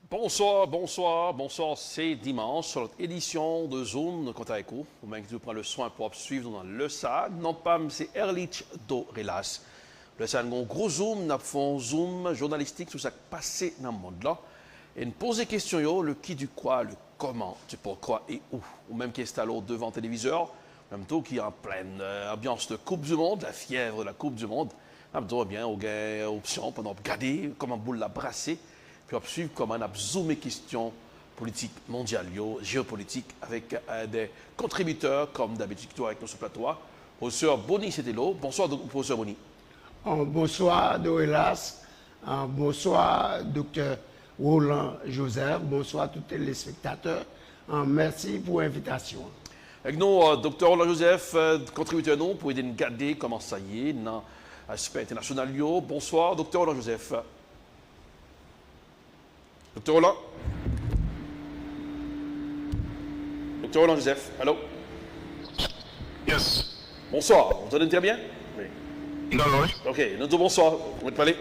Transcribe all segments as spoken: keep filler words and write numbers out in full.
Bonswa, bonswa, bonswa. Se dimanch, yon lòt edisyon de Zoom. Nou kontan avèk ou. Ou menm ki toujou pran le swen pou ap swiv nou nan lè sa a. Non pa m se Erlich Dorelas. Lè sa a, n gen yon gwo zoom, n ap fè yon zoom jounalistik sou sa k pase nan mond lan. E n poze kesyon yo, le qui du quoi, le comment du pourquoi et où. Ou menm ki enstale w devan televizè, ou menm tou ki an plèn, euh, anbyans de Coupe du Monde, la fièvre de la Coupe du Monde, n ap di w, ebyen, ou gen opsyon pandan w ap gade kòman boul la brase, epi w ap swiv kòman n ap zoome kesyon politik mondyal yo, jeyopolitik, avèk, euh, de kontribitè, kòm dabitid, ki toujou avèk nou sou plato a. Pwofesè Bony Saint-Ello. Bonswa, dok-, pwofesè Bony. An, bonswa, Dorelas. An, bonswa, doktè Roland Joseph. Bonswa, tout telespektatè. An, mèsi pou envitasyon an. Avèk nou, euh, doktè Roland Joseph, euh, kontribitè nou, pou ede n gade kòman sa ye nan aspè entènasyonal yo. Bonswa, doktè Roland Joseph. Doktè Roland? Doktè Roland Joseph, allô? Yes. Bonsoir, vous entendez très bien? Oui. Non, non, oui. Ok, nou di w bonswa, ou mèt pale.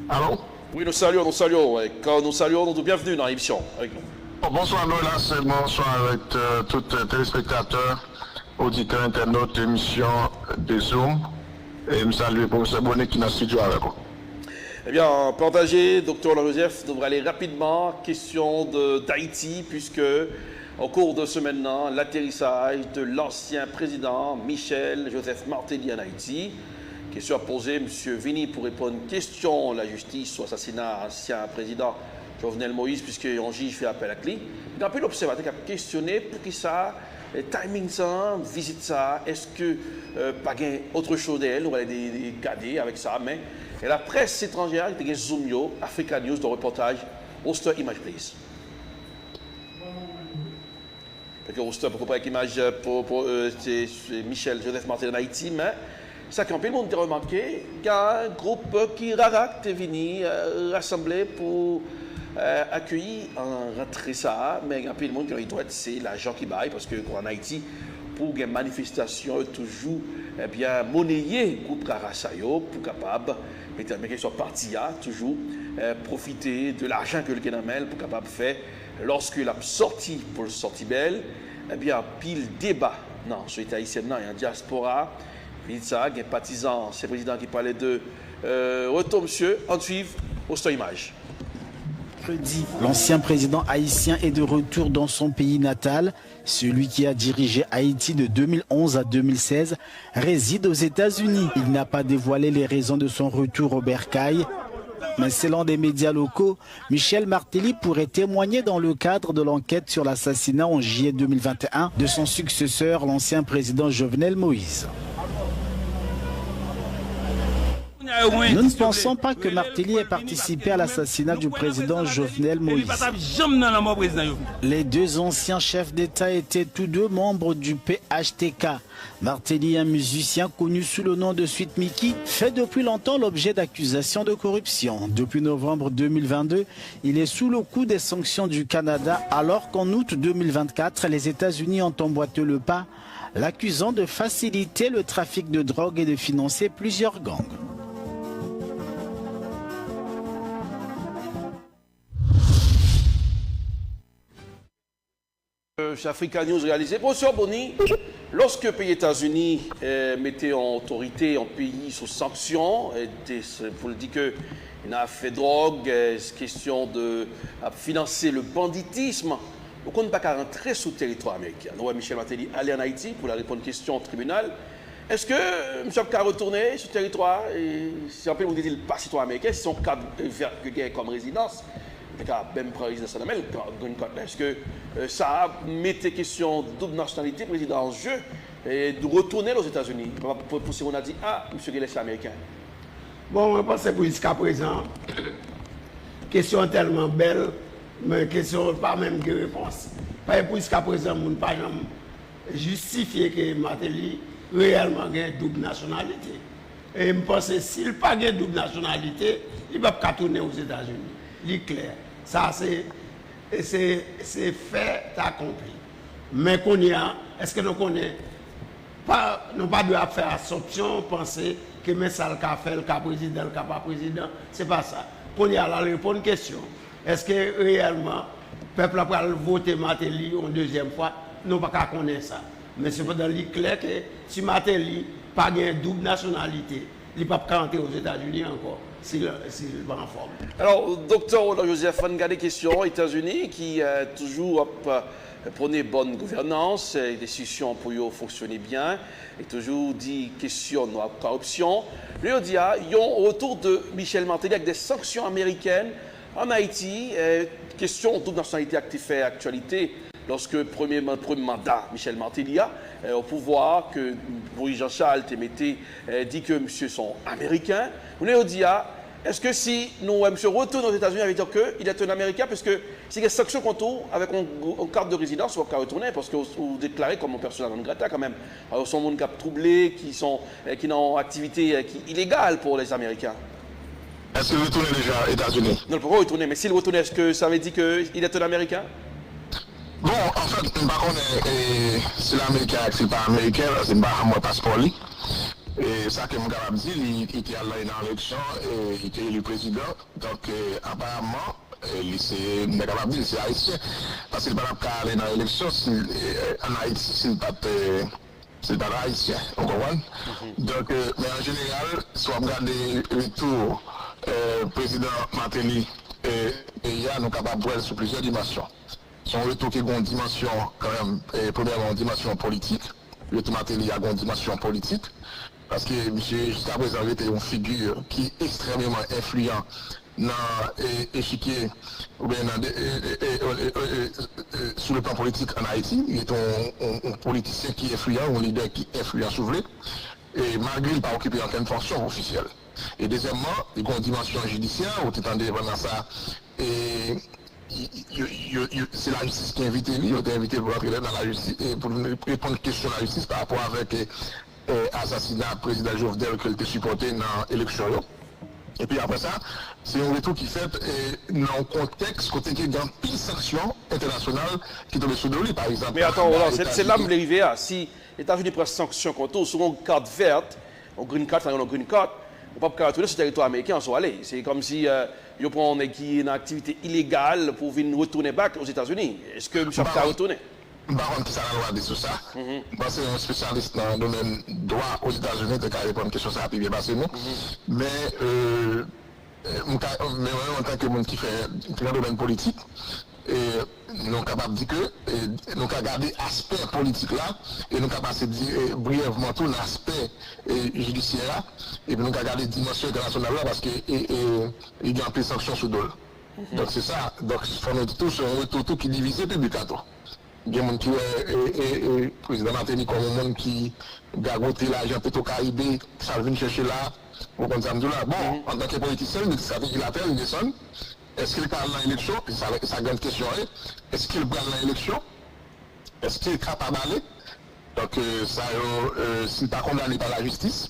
Allô? Oui, nou salye w, nou salye w, e kan nou salye w, nou di w byenvni nan emisyon avèk nou. Bon, bonswa, Dorelas, e bonswa avèk, euh, tout, euh, telespektatè, oditè, entènot emisyon de Zoom. E m salye pwofesè Bony ki nan estidyo avèk ou. Ebyen, pataje, doktè Roland Joseph, nou prale rapidman kesyon de, Dayiti, puiske au cours de semèn nan, l'atterrissage de l'ancien président Michel Joseph Martelly en Haïti. Kesyon ap poze, misye vini pou reponn kesyon lajistis sou asasina ansyen prezidan Jovenel Moïse, puiske yon jij fè apèl ak li. Gen anpil obsèvatè k ap kesyone poukisa, eh, timing sa, vizit sa, èske, eh, pa gen autre chose dèyè l, nou prale de, de gade avèk sa, men, eh, laprès etranjè a te gen zoom yo, Africa News, nan repòtaj Oster Image, please. Pètè Oster poko parèt ak imaj, eh, pou, pou, eh, se, se Michel Joseph Martelly an Ayiti, men sa ke anpil moun te remake, gen gwoup ki rara ki te vini, eh, rasanble pou, eh, akeyi an rantre sa a, men gen anpil moun ki nan lit dwèt, se lajan ki bay, paske an Ayiti, pou gen manifestasyon, yo toujou, ebyen, moneye gwoup rara sa yo pou kapab mete, men kesyon pati a, toujou, eh, pwofite de lajan ke l gen nan men l pou kapab fè, lòske l ap sòti, pou l sòti bèl, ebyen, anpil deba nan sosyete ayisyèn nan e an dyaspora. Vizit sa a, gen patizan ansyen prezidan ki pale de, eh, retou misye. Ann swiv, Oster Imaj. L'ancien président haïtien est de retour dans son pays natal. Celui qui a dirigé Haïti de deux mille onze à deux mille seize réside aux États-Unis. Il n'a pas dévoilé les raisons de son retour au bercail, mais selon des médias locaux, Michel Martelly pourrait témoigner dans le cadre de l'enquête sur l'assassinat en juillet deux mille vingt et un de son successeur, l'ancien président Jovenel Moïse. Nous ne pensons pas que Martelly ait participé à l'assassinat du président Jovenel Moïse. Les deux anciens chefs d'État étaient tous deux membres du P H T K. Martelly, un musicien connu sous le nom de Sweet Micky, fait depuis longtemps l'objet d'accusations de corruption. Depuis novembre deux mille vingt-deux, il est sous le coup des sanctions du Canada, alors qu'en août deux mille vingt-quatre, les États-Unis ont emboîté le pas, l'accusant de faciliter le trafic de drogue et de financer plusieurs gangs. Euh, Africa News reyalize. Pwofesè Bony, lòske peyi Etazini, eh, mete yon otorite, yon peyi sou sanksyon, eh, de, se pou l di ke nan afè dwòg, eh, kesyon de ap finanse le banditisme, ou konn pa ka rantre sou teritwa ameriken. Nou wè Michel Martelly ale an Ayiti pou l al reponn kesyon tribinal. Èske, euh, misye ap ka retounen sou teritwa a? E si anpil moun te di l pa sitwayen ameriken, se yon kat vèt ke l genyen kòm rezidans, li te ka menm pran rezidans lan nan men l, green card la. Èske, euh, sa a mete kesyon doub nasyonalite prezidan an je, e retounen l Ozetazini? Li pa pou pouse moun a di, a, misye genlè se ameriken. Bon, mwen panse pou jiskaprezan, kesyon an tèlman bèl, men kesyon an pa menm gen repons. Paske pou jiskaprezan, moun pa janm jistifye ke Martelly reyèlman gen doub nasyonalite. E m panse si l pa gen doub nasyonalite, li p ap ka tounen Ozetazini. Li klè. Sa se, se, se fè akonpli. Men kounye a, èske nou konnen, pa, nou pa dwe ap fè asonpsyon, panse ke men sa l ka fè, l ka prezidan, l ka pa prezidan. Se pa sa. Kounye a l al reponn kesyon, èske reyèlman pèp la pral vote Martelly yon dezyèm fwa? Nou pa ka konnen sa. Men sepandan, li klè ke si Martelly pa gen doub nasyonalite, li p ap ka antre Ozetazini ankò si l, si l pa anfòm. Alò, Doktè Roland Joseph, ann gade kesyon Etazini ki eh, toujou ap eh, pwone bòn gouvènans, eh, enstitisyon pou yo fonksyone byen, e toujou di kesyon nwa koripsyon. Jodi a, yon retour de Michel Martelly avec des sanctions américaines en Haïti. Eh, kesyon doub nasyonalite a ki te fè aktyalite lòske premye, premye manda Michel Martelly a eh, o pouvwa ke Moïse Jean-Charles te mete eh, di ke misye se yon Ameriken. Jounen jodi a, èske si nou wè misye retounen Ozetazini, sa vle di ke il est un Américain, piske si gen sanksyon kont ou avèk yon, yon kat de rezidans, ou p ap ka retounen, paske ou, ou deklare kòm yon persona non grata kanmenm. Alò, se yon moun k ap twouble, ki, son, eh, ki nan yon aktivite eh, ki ilegal pou lèzameriken. Èske l retounen deja Etazini? Non, l poko retounen, men si l retounen, èske sa vle di ke il est un Américain? Bon, anfèt, m pa konnen eh, si l Ameriken ak si l pa Ameriken, paske m pa janm wè paspò li. E sa ke m kapab di, li, li te al nan eleksyon, e li te eli prezidan. Donk, eh, aparamman, eh, li se, m ta kapab di, li se ayisyen. Paske li pa t ap ka ale nan eleksyon si, eh, ann Ayiti si l pa t, eh, si l pa t ayisyen. Ou konprann? Donk, eh, men an jeneral, si w ap gade retou eh, prezidan Martelly eh, peyi a, nou kapab wè l sou plizyè dimansyon. Se yon retou ki gen yon dimansyon, kanmenm, eh, premyèman, yon dimansyon politik. Retou Martelly a gen yon dimansyon politik. Paske misye, jiskaprezan, rete yon figi ki ekstrèmeman enfliyan nan eh, echikye oubyen nan de, eh, eh, eh, eh, eh, eh, eh, sou le plan politik ann Ayiti. Li rete yon, yon, yon politisyen ki enfliyan, yon lidè ki enfliyan, si w vle. E malgre li pa okipe okenn fonksyon ofisyèl. E dezyèmman, li gen yon dimansyon jidisyè, ou te tande pandan sa, e, y- y- y- y- se lajistis ki envite li, yo te envite l pou rantre nan lajistis, e pou l reponn kesyon lajistis pa rapò avèk e, e, asasina prezidan Jovenel ke l te sipòte nan eleksyon yo. Epi apre sa, se yon retou ki fèt e, nan yon kontèks kote ke gen anpil sanksyon entènasyonal ki tonbe sou do li, pa egzanp. Men atan, Kanada, Roland, se se la m Etazini. Vle rive a. Si Etazini pran sanksyon kont ou, si w gen yon kat vèt, yon green card, sa rele yon green card, ou p ap ka retounen sou tèritwa ameriken an si w ale. Se kòmsi eh, yo pran yon nèg ki nan aktivite ilegal pou vin retounen back Ozetazini. Èske misye ap ka retounen? M pa konn kisa lalwa di sou sa. M panse yon espesyalis nan domèn dwa Ozetazini te ka reponn kesyon sa a pi byen pase nou. Men, euh, m ka, men mwen, antanke moun ki fè, ki nan domèn politik, e nou kapab di ke e, nou ka gade aspè politik la, e nou ka pase di, e, briyèvman tou nan aspè e, jidisyè a, epi nou ka gade dimansyon entènasyonal la, paske e, e, li gen anpil sanksyon sou do l. Donk se sa. Donk fò nou di tou, se yon retou tou ki divize piblik la tou. Gen moun ki wè e, e, e, prezidan Martelly kòm yon moun ki gagote lajan Petro Caribe, sa l vin chèche la, ou konprann sa m di w la. Bon, antanke politisyen, li gen estrateji l ap fè, li desann. Èske l pral nan eleksyon? Sa, sa gran kesyon an ye. Èske l pral nan eleksyon? Èske l kapab ale? Donk, euh, sa yo, euh, si l pa kondane pa lajistis,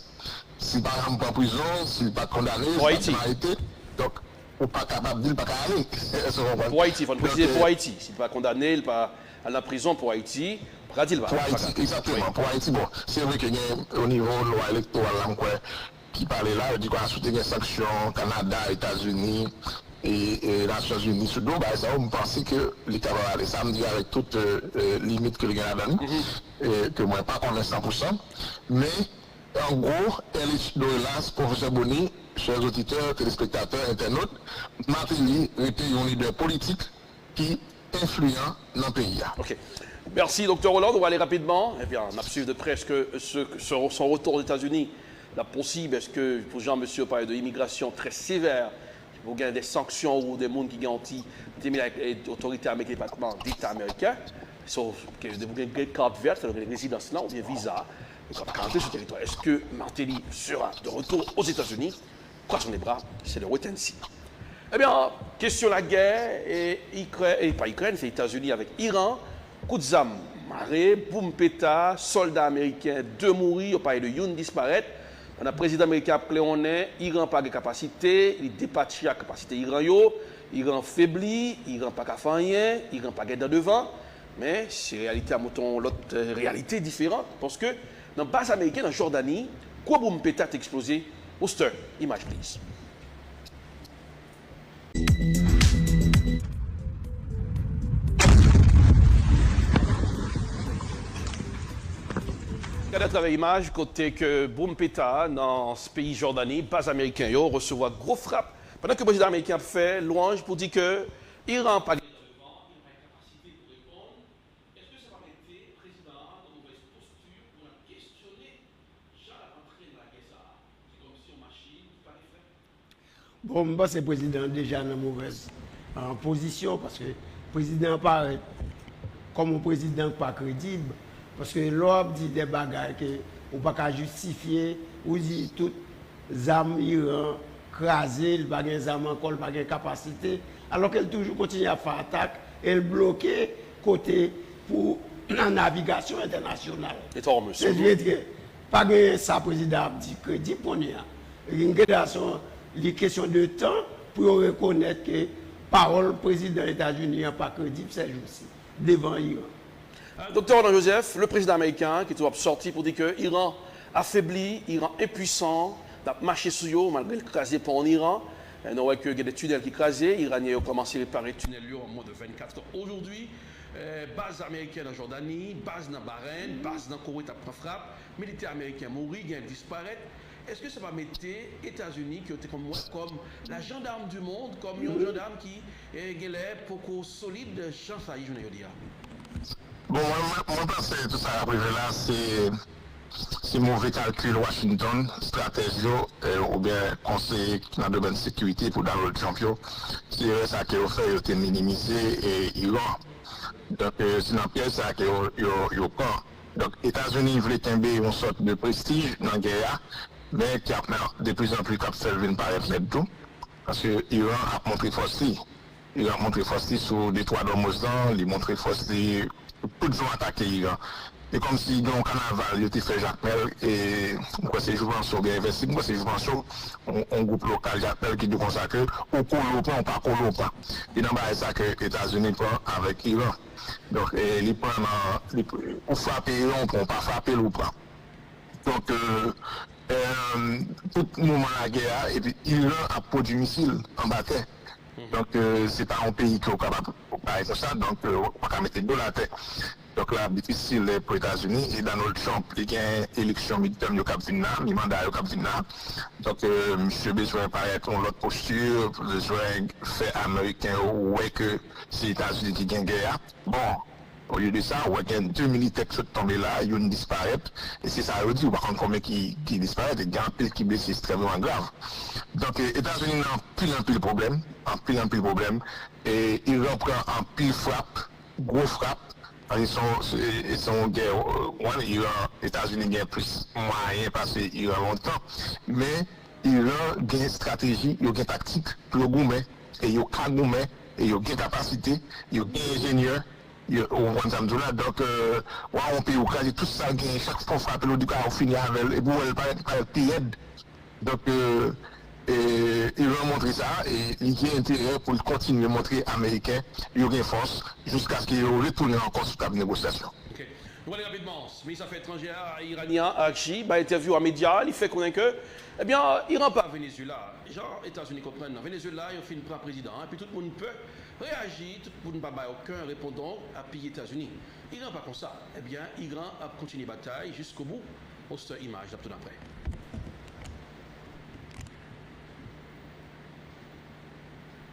si l pa janm pran prizon, si l pa kondane, si l pa janm arete, donk, ou pa kapab di l pa ka ale. Èske w konprann? Pou Ayiti, fò n presize, pou Ayiti. Si l pa kondane, l pa al nan prizon pou Ayiti, pa ka di l pa. Pou Ayiti, egzakteman. Pou Ayiti, bon, se vre ke gen o nivo lwa elektoral la, m kwè, ki pale la, yo di kwa si w te gen sanksyon Kanada, Etazini, e, e Nasyonzini sou do w, bagay sa yo, m panse ke li kapab ale. Sa m di avèk tout euh, euh, limit ke l gen ladan li, e ke mwen pa konnen san pou san. Men, an gwo, L H Dorelas, Pwofesè Boni, chè oditè, telespektatè, entènot, Martelly rete yon lidè politik ki enfliyan nan peyi a. Ok. Mèsi, Doktè Roland. Nou prale rapidman. Ebyen, n ap swiv de prè èske se, se, son retou Ozetazini l ap posib, èske, pou jan mesye yo pale de imigrasyon trè sevè, pou gen de sanksyon ou de moun ki gen yon ti, ti mele ak eh, otorite ameriken, Depatman Deta ameriken, so, ke de pou gen green card vèt, sa vle di rezidans lan oubyen viza, yo ka pa ka rantre sou teritwa. Èske Martelly sera de retour aux États-Unis? Croisons les bras, c'est le wait and see. Ebyen, kesyon lagè, e, Ikrè, e pa Ikrèn, se Etazini avèk Iran. Kout zam mare, boum peta, sòlda ameriken de mouri, yo pale de youn disparèt. Pandan prezidan ameriken ap klewonnen, Iran pa gen kapasite, li depatcha kapasite Iran yo, Iran febli, Iran pa ka fè anyen, Iran pa gen dan devan. Men, se reyalite a montre yon lòt eh, reyalite diferan, paske nan baz ameriken nan Jòdani, gwo boum peta te eksploze. Oster, imaj please. Travè imaj kote ke bonm peta nan peyi Jòdani, baz ameriken yo resevwa gwo frap, pandan ke prezidan ameriken ap fè lwanj pou di ke Iran pa gen kapasite pou reponn. Èske sa pa mete prezidan an nan movèz posti pou l ap kesyone jan l ap antre nan lagè sa a? Se kòmsi yon machin ki pa gen fren. Bon, m panse prezidan an deja nan movèz, euh, pozisyon, paske prezidan an parèt kòm yon prezidan ki pa kredib, paske lè w ap di de bagay ke ou pa ka jistifye, ou di tout zam Iran kraze, li pa gen zam ankò, li pa gen kapasite, alò ke l toujou kontinye ap fè atak e l bloke kote pou nan navigasyon entènasyonal. Enorme, se vre ke pa gen sa prezidan ap di kredib kounye a. Gen de rezon, li kesyon de tan pou yo rekonèt ke pawòl prezidan Etazini an pa kredib sèjousi devan Iran. Doktè Ronan Joseph, le président américain ki tou ap sòti pou di ke Iran afebli, Iran enpwisan, n ap mache sou yo malgre l kraze pon an Iran. Nou wè ke gen de tinèl ki kraze, Iranyen yo kòmanse repare tinèl yo an mwens de vennkat è ojodwi. Baz ameriken nan Jòdani, baz nan Bahreïn, baz nan Koweit ap pran frap, militè ameriken mouri, gen disparèt. Èske sa pa mete Etazini, ke yo te konn wè kòm la gendarme du monde, kòm yon jandam ki genlè poko solid jan sa ye jounen jodi a? Bon, mwen, mwen, mwen panse tout sa k ap rive la, se, se move kalkil Washington, estratèj yo, oubyen konseye nan domèn sekirite pou Donald Trump yo. Se erè sa ke yo fè, yo te minimize Iran. Donk, se nan pyèj sa ke yo, yo, yo pran. Donk, Etazini vle kenbe yon sòt de prestij nan gè a, men ki ap de pli zan pli k ap fè l vin parèt lèd tou. Paske Iran ap montre fòs li. Iran ap montre fòs li sou detwa d'Ormuz lan, li montre fòs li tout jan w atake Iran. E kòmsi gen yon kanaval yo te fè Jakmèl, e m kwè se Jouvancho oubyen Envèsib, m kwè se Jouvancho, yon gwoup lokal Jakmèl ki di konsa ke ou kole ou pran, ou pa kole ou pran. E nan bagay sa ke Etazini pran avèk Iran. Donk, li pran nan, ou frape Iran, ou pran, ou pa frape l, ou pran. Donk, tout mouvman lagè a, epi Iran ap pwodui misil anba tè. Donk, se pa yon peyi ke w kapab bay konsa, donk, w pa ka mete do l atè. Donk, l ap difisil pou Etazini, e Donald Trump, li gen eleksyon midterm yo k ap vin la, mi manda yo k ap vin la. Donk, misye bezwen parèt yon lòt posti, bezwen fè Ameriken yo wè ke se Etazini ki gen gè a. Bon, olye de sa, ou wè gen de militè k sot tonbe la, youn disparèt, e se sa yo di, ou pa konn konbyen ki, ki disparèt, e gen anpil ki blese ekstrèmman grav. Donk, Etazini nan anpil, anpil pwoblèm, anpil, anpil pwoblèm, e Iran pran anpil frap, gwo frap, paske se yon, se, se yon gè, ou konprann, Iran, Etazini gen plis mwayen pase Iran lontan, men Iran gen estrateji, yo gen taktik pou yo goumen, e yo ka goumen, e yo gen kapasite, yo gen enjenyè, yo, ou konprann sa m di w la. Donk, w a yon peyi ou kraze tout sa l genyen, chak fwa w frape l, ou di ka ou fini avè l, epi w wè l parèt, parèt pi rèd. Donk, Iran montre sa, e li gen enterè pou l kontinye montre Ameriken yo gen fòs, jiskaske yo retounen ankò sou tab negosyasyon. Nou prale rapidman. Minis Afè Etranjè iranyen an, Araghchi, bay entèvyou a medya, li fè konnen ke, ebyen, Iran pa Venezuela. Jan Etazini konprann nan Venezuela, yo fin pran prezidan an, epi tout moun pè reyaji, tout moun pa bay okenn repondan apiye Etazini. Iran pa konsa. Ebyen, Iran ap kontinye batay jiskobou. Poste imaj, n ap tounen apre.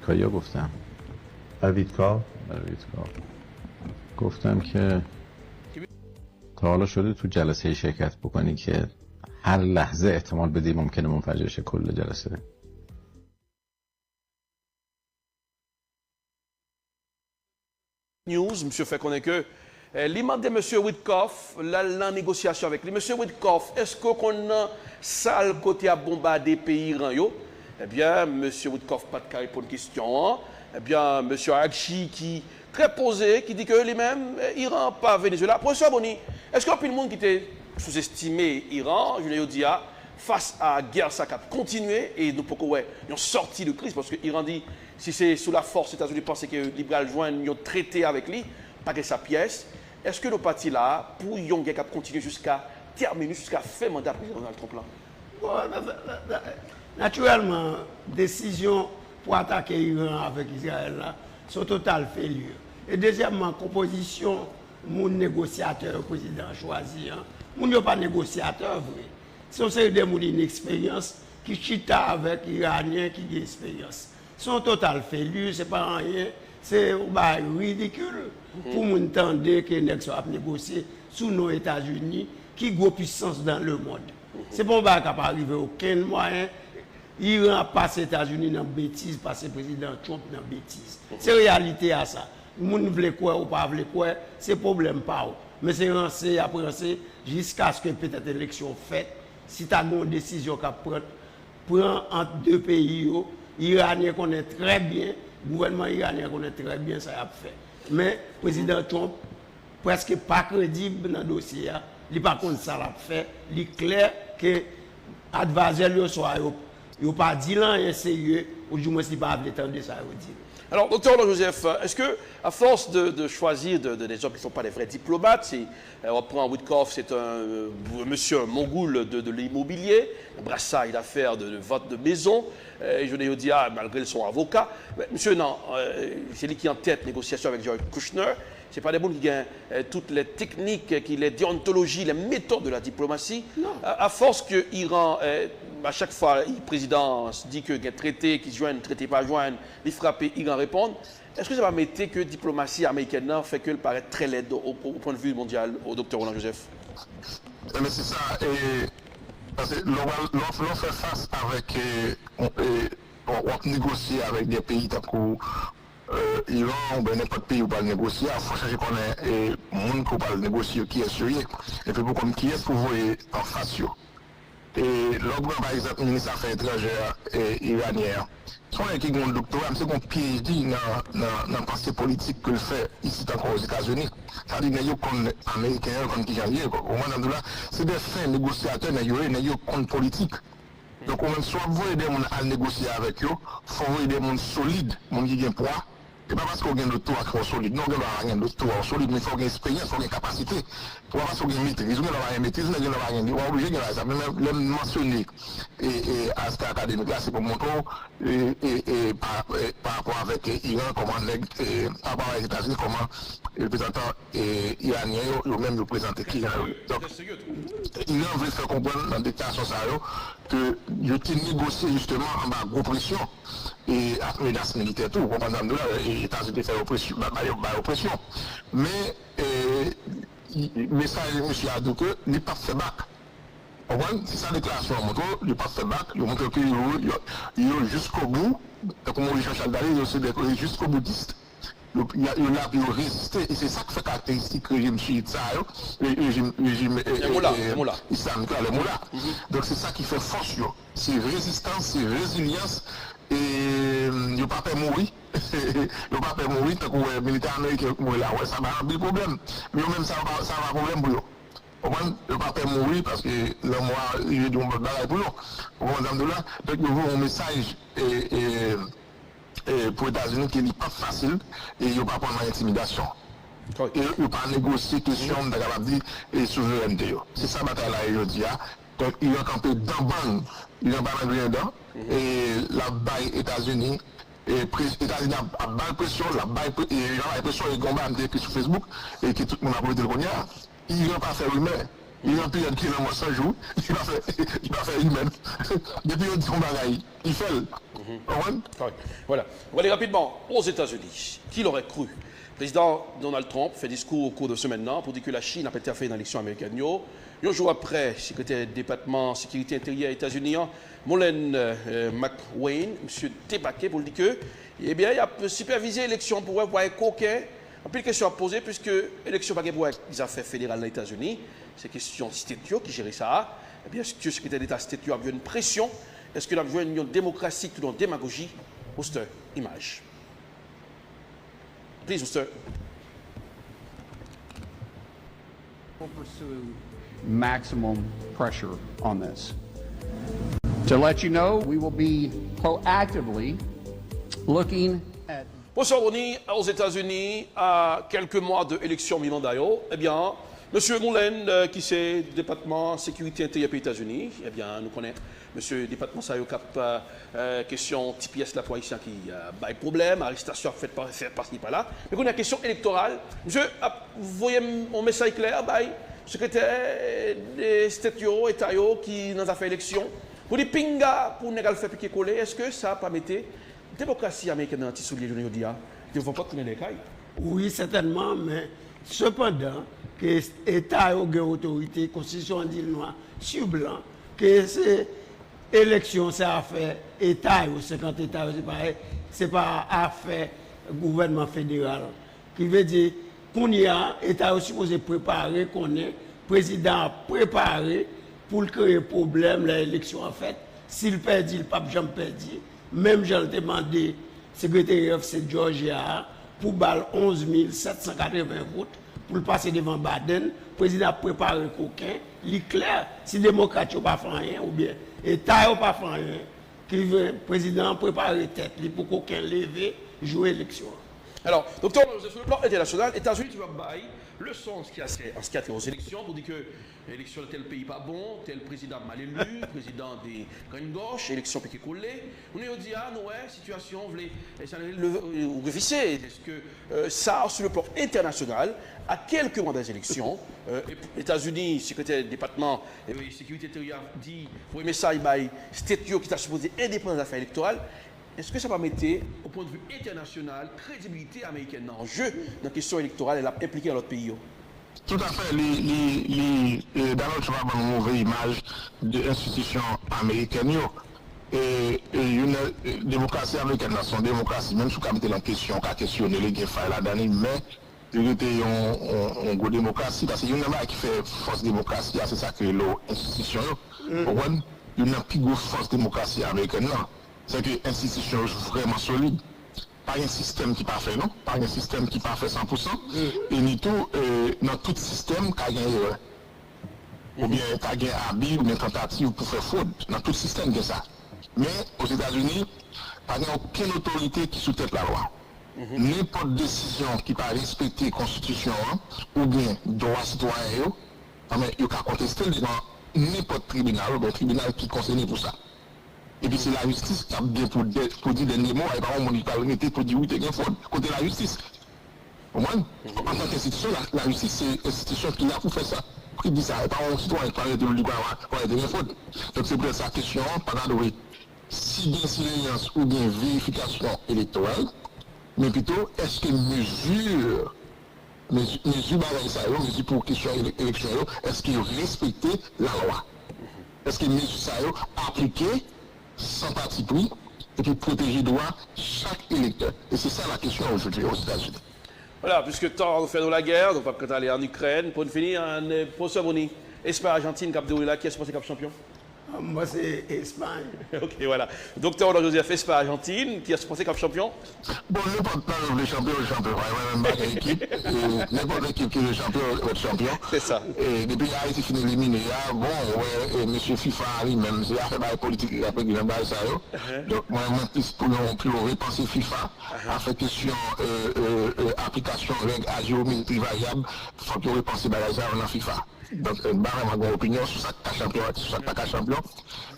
کایا گفتم؟ اوید کار؟ اوید کار. گفتم که تا حالا شده تو جلسهٔ شرکت بکنی که هر لحظه احتمال بدی ممکنه منفجر شه کل جلسه؟ News, misye fè konnen ke, eh, li mande mesye Witkoff l al nan negosyasyon avèk li. Mesye Witkoff, èske w konn nan sal kote y ap bonbade peyi Iran yo? Ebyen, mesye Witkoff pa t ka reponn kesyon an. Ebyen, mesye Araghchi ki trè poze, ki di ke li menm, eh, Iran pa Venezuela. Pwofesè Bony, èske anpil moun ki te souzestime Iran, jounen jodi a, fas a gè sa k ap kontinye, e nou poko wè yon sòti de kriz, paske Iran di, si se sou lafòs Etazini panse ke li pral jwenn yon trete avèk li, pa gen sa pyès. Èske nou pati la a pou yon gè k ap kontinye jiska tèminus, jiska fen manda prezidan Donald Trump lan? Bon, natirèlman, desizyon pou atake Iran avèk Izrayèl la, se yon total failure. E dezyèmman, konpozisyon moun negosyatè yo prezidan an chwazi an, Moun yo pa negosyatè vre. Se yon seri de moun ineksperyans ki chita avèk Iranyen ki gen esperyans. Se yon total feli, se pa anyen, se yon bagay ridikil pou moun tande ke nèg sa ap negosye sou non Etazini, ki gwo pisans dans le monde. Se pa yon bagay k ap arive okenn mwayen. Iran ap pase Etazini nan betiz, pase prezidan Trump nan betiz. Se reyalite a sa. Moun vle kwè ou pa vle kwè, se pwoblèm pa w. Men se ranse y ap ranse jiskaske petèt eleksyon fèt. Si ta gen yon desizyon k ap pran, pran ant de peyi yo, Iranyen konnen trè byen, gouvènman iranyen konnen trè byen sa y ap fè. Men prezidan Trump prèske pa kredib nan dosye a. Li pa konn sa l ap fè. Li klè ke advisor l yo, swa yo, yo pa di l anyen serye, oudimwens li pa vle tande sa yo di l. Alors, docteur Roland Joseph, est-ce que, à force de, de choisir de, de, des hommes qui ne sont pas des vrais diplomates, c'est, euh, on prend Witkoff, c'est un euh, monsieur, un mogul de, de l'immobilier, un brassage d'affaires de, de vente de maisons, euh, je dis, ah, malgré son avocat, mais monsieur, non, euh, c'est lui qui est en tête négociation avec Jared Kushner, se pa de moun ki gen euh, toutes les techniques, ki les déontologies, les méthodes de la diplomatie. Non. À, à force que Iran, euh, à chaque fois, le président dit que gen trete ki jwenn, trete pa jwenn, li frape, Iran reponn. Èske sa pa mete ke diplomasi amerikèn nan fè ke l parèt trè lèd au, au, au point de vue mondial, au docteur Roland Joseph? Ebyen se sa, e, paske lè w pral, lè w, lè w fè fas avèk, e, e, w ap negosye avèk de peyi tankou euh, Iran oubyen nenpòt peyi ou pral negosye a, fò w chèche konnen e, moun ke w pral negosye yo kiyès yo ye, epi pou w konn kiyès pou w voye anfas yo. E lè w pran pa egzanp minis afè etranjè e, iranyen an, se yon nèg ki gen yon doktora, misye gen yon P H D nan, nan, nan panse politik ke l fè isit ankò Ozetazini. Sa vle di nèg yo konn ameriken yo, konn kijan l ye, ou konprann sa m di w la? Se de fen negosyatè nèg yo ye, nèg yo konn politik. Donk, ou menm, si w ap voye de moun al negosye avèk yo, fò w voye de moun solid, moun ki gen pwa. E pa paske w gen doktora ke w solid, non, w gen dwa pa gen doktora, w solid, men fò w gen esperyans, fò w gen kapasite. E pa paske w gen metriz, ou gen dwa pa gen metriz, men gen dwa pa gen, w oblije gen bagay sa. Men lè m mansyone e, e, aspè akademik la, se pou m montre w, e, e, e, pa, e, pa rapò avèk e, Iran, kòman nèg, e, pa rapò avèk Etazini, kòman reprezantan e, iranyen yo, yo menm yo prezante kijan yo. Donk, Iran vle fè konprann nan deklarasyon sa yo ke yo te negosye jisteman anba gwo presyon e ak menas militè tou. Ou konprann sa m di w la, e Etazini te fè yo presyon, ba, ba yo, ba yo presyon. Men, e, mesaj misye a di w ke li p ap fè bak. Ou konprann? Se sa deklarasyon an montre w, li p ap fè bak, yo montre ke yo, yo, yo jiskobou, tankou Moïse Jean Charles ta di, yo se de jiskoboutis. Yo, yo la pou yo reziste, e se sa k fè karakteristik rejim chiyit sa yo, rejim, rejim islamik la, lè moula. Donk se sa ki fè fòs yo. Se rezistans, se rezilyans, e yo pa pè mouri. Yo pa pè mouri, tankou wè militè ameriken yo k mouri la, wè sa bay anpil pwoblèm. Men yo menm sa yo pa, sa pa pwoblèm pou yo. Konprann? Yo pa pè mouri paske lanmò a rive di yon lòt bagay pou yo. Ou konprann sa m di w la? Donk yo voye yon mesaj e, e, e, pou Etazini ke li p ap fasil e yo pa pran nan entimidasyon. E yo pa negosye kesyon, m ta kapab di, e souverènte yo. Se sa batay la ye jodi a. Donk Iran kanpe dan bann, Iran pa nan griyen dan, e l ap bay Etazini, e pre, Etazini ap, ap bay presyon, l ap bay, pre, e Iran bay presyon, e gen yon bagay m te ekri sou Facebook, e ke tout moun ap repete l kounye a. Iran pa fè rimè. Iran pi rèd ke lanmò san jou. Li pa fè, li pa fè rimè. Depi yo di yon bagay, li fè l. Ou konprann? Voilà. Wale rapidman, Ozetazini, qui l'aurait cru? Prezidan Donald Trump fè diskou o kou de semèn nan pou di ke Lachin ap entèfere nan eleksyon amerikèn yo. Yon jou aprè, Sekretè Depatman Sekirite Enteryè Etazini an, Molen McWayne, misye debake pou l di ke, ebyen, y ap sipèvize eleksyon pou wè, pou wè koken. Anpil kesyon ap poze, piske eleksyon pa gen pou wè ak zafè federal nan Etazini. Se kesyon state yo ki jere sa a. Ebyen, èske Sekretè Deta state yo ap jwenn presyon? Èske n ap jwenn yon demokrasi ki yon demagoji? Booster, imaj. Please, Mister. We'll pursue maximum pressure on this. To let you know, we will be proactively looking at Bonswa Rony, Ozetazini, a kèlke mwa de eleksyon mi-manda yo, ebyen, Mesye Moulin, ki se Depatman Sekirite Enteryè peyi Etazini, ebyen, nou konnen Mesye depatman sa yo k ap kesyon T P S la pou Ayisyen ki bay pwoblèm, arestasyon ap fèt pa, fèt pasi pala. Men kounye a kesyon elektoral, mesye ap voye yon mesaj klè bay Sekretè de state yo, eta yo ki nan zafè eleksyon, pou di pinga pou nèg al fè pike kole, èske sa pa mete demokrasi amerikèn nan ti soulye jounen jodi a devan pòt tounen dèyè kay? Wi, sètènman, men sepandan, ke eta yo gen otorite, konstitisyon an di l nwa si blan, ke se eleksyon, se afè eta yo, senkant eta yo, se pa, se pa afè gouvènman federal. Ki vle di, kounye a, eta yo sipoze prepare, konnen prezidan ap prepare pou l kreye pwoblèm lè eleksyon an fèt. Si l pèdi, l p ap janm pèdi. Menm jan l te mande Sekreteri State Georgia a pou ba l onz mil sèt san katreven vout pou l pase devan Biden, prezidan ap prepare koken, li klè, si demokrat yo pa fè anyen, oubyen eta yo pa fè anyen, ki vle prezidan an prepare tèt li pou koken leve jou eleksyon an. Alò, Doktè Ronald Joseph, sou le plan entènasyonal, Etazini toujou ap bay leson an ce qui a trait, an ce qui a trait aux élections, pou di ke eleksyon nan tèl peyi pa bon, tèl prezidan mal eli, prezidan de grenn gòch, eleksyon pike kole. Kounye a jodi a, nou wè sitiyasyon vle, e sa, le, ou revise, èske, euh, sa, sou le plan entènasyonal, a kèlke mwa dè eleksyon, euh, Etazini, sekretè depatman, euh, sekirite enteryè di, voye mesaj bay state yo ki ta sipoze endepandan nan zafè elektoral, èske sa pa mete, o pwendvi entènasyonal, kredibilite amerikèn nan an je nan kesyon elektoral lè l ap enplike nan lòt peyi yo? Toutafè, li, li, li, e, Donald Trump ap ban nou move imaj de enstitisyon amerikèn yo. E, e, youn nan, e, demokrasi amerikèn nan se yon demokrasi, menm si w ka mete l an kesyon, w ka kesyone li, gen fay ladan li, men li rete yon, yon, yon gwo demokrasi, paske youn nan bagay ki fè fòs demokrasi a, se sa k rele w enstitisyon yo. Ou konprann? Youn nan pi gwo fòs demokrasi amerikèn nan, se ke enstitisyon yo vrèman solid. Pa gen sistèm ki pafè, non. Pa gen sistèm ki pafè san pou san. E ni tou, e, nan tout sistèm, ka gen erè. Oubyen ka gen abi, oubyen tantativ pou fè fwod. Nan tout sistèm gen sa. Men, Ozetazini, pa gen okenn otorite ki sou tèt lalwa. Nenpòt desizyon ki pa respekte konstitisyon an, oubyen dwa sitwayen yo, anben, yo ka konteste l devan nenpòt tribinal, oubyen tribinal ki konsène pou sa. Epi se lajistis k ap gen pou dè-, pou di dènye mo a, e pa yon moun ki pral rete pou di wi te gen fwod. Kote lajistis? Ou konprann? Antanke enstitisyon, la, lajistis se enstitisyon ki la pou fè sa. Pou ki di sa? E pa yon sitwayen ki pral rete pou l di kwa, kwa, kwa te gen fwod. Donk se poutèt sa kesyon an pa ta dwe si gen siveyans oubyen verifikasyon elektoral, men pito èske mezi, mezi, mezi bagay sa yo, mezi pou kesyon ele-, eleksyon yo, èske yo respekte lalwa? Èske mezi sa yo aplike san patipri epi pwoteje dwa chak elektè? E se sa la kesyon ojodwi Ozetazini. Vwala, piske tan an fè nou lagè, nou p ap kanpe ale ann Ikrèn. Pou n fini, ann, pwofesè Boni, Espay Ajantin k ap dewoule la, kiyès ou panse k ap chanpyon? Mwen se Espay. Ok, vwala. Doktè Ronald Joseph, Espay Ajantin, kiyès ou panse k ap chanpyon? Bon, nenpòt nan yo vle chanpyon, yo chanpyon. Pa gen menm bagay ekip. E, nenpòt ekip ki vle chanpyon, yo chanpyon. Se sa. E, depi Ayiti fin elimine a, bon, ou wè, e, mesye fifa li menm, se afè bagay politik li ap regle nan bagay sa yo. Donk, mwen, mwen plis pou yon, pou yo repanse fifa. Afè kesyon, e, e, e, aplikasyon règ a jewometri varyab, fòk yo repanse bagay sa yo nan fifa. Donk, e, m pa vrèman gen opinyon sou sa k ka chanpyon ak sou sa k pa ka chanpyon.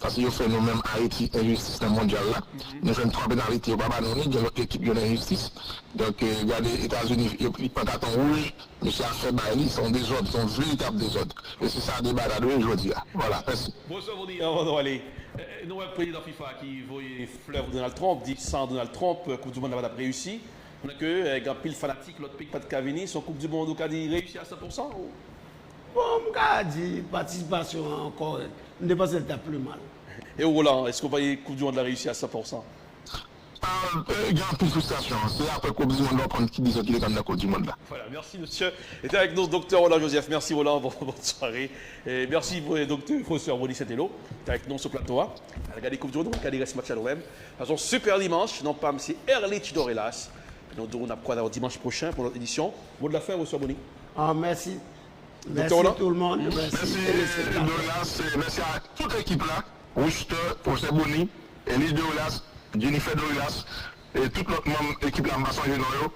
Paske yo fè nou menm Ayiti enjistis nan mondyal la. Nou jwenn twa penalite, yo pa ba nou ni, gen lòt ekip yo nan enjistis. Donk, e, gade Etazini, yo, li pran katon wouj, mesye a fè bay li, se yon dezòd, se yon veritab dezòd. E se sa deba ta dwe ye jodi a. Vwala, mèsi. Bonswa, Boni, anvan nou ale. E, nou wè prezidan fifa ki voye flè pou Donald Trump, di san Donald Trump, Koup di mond la pa t ap reyisi. Pandan ke, e, gen anpil fanatik lòt peyi ki pa t ka vini, se yon Koup di mond ou ka di reyisi a san pou san, ou? Bon, m ka di patisipasyon an kòrèk. M te panse l t ap pi mal. E ou, Roland, èske w panse Koup di mond la reyisi a san pou san? Ah, e, gen anpil fristrasyon. Se apre Koup di mond la w konn ki dezòd ki te konn nan Koup di mond la. Vwala, mèsi, mesye. E te avèk nou, Doktè Roland Joseph. Mèsi, Roland. Bon, bòn sware. E mèsi, e, Doktè, pwofesè Boni Saint-Elo, ki te avèk nou sou plato a. Al gade Koup di mond, gade rès match la nou menm. Pase yon sipè dimanch. Non pa m se Erlich Dorelas. Nou di w n ap kwaze w dimanch pwochen pou lòt edisyon. Mo de la fen, pwofesè Boni. Ah, mèsi. Doktè Roland. Mèsi tout le monde. Mèsi, mèsi, e, Dorelas, e, mèsi a tout ekip la. Wouster, pwofesè Boni, Elis Dorelas, Jennifer Dorelas, e tout lòt manm ekip la, m pa sonje non yo.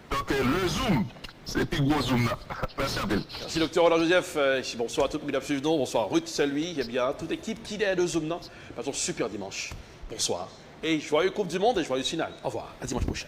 Donk, e, le Zoom, se pi gwo Zoom nan. Mèsi anpil. Mèsi, Doktè Roland Joseph. E, bonswa tout moun k ap swiv nou. Bonswa, Ruth Saint-Louis. Ebyen, tout ekip ki dèyè le Zoom nan, pase yon sipè dimanch. Bonswa. E joyeux Coupe du Monde e joyeux final. Au revoir. À dimanche prochain.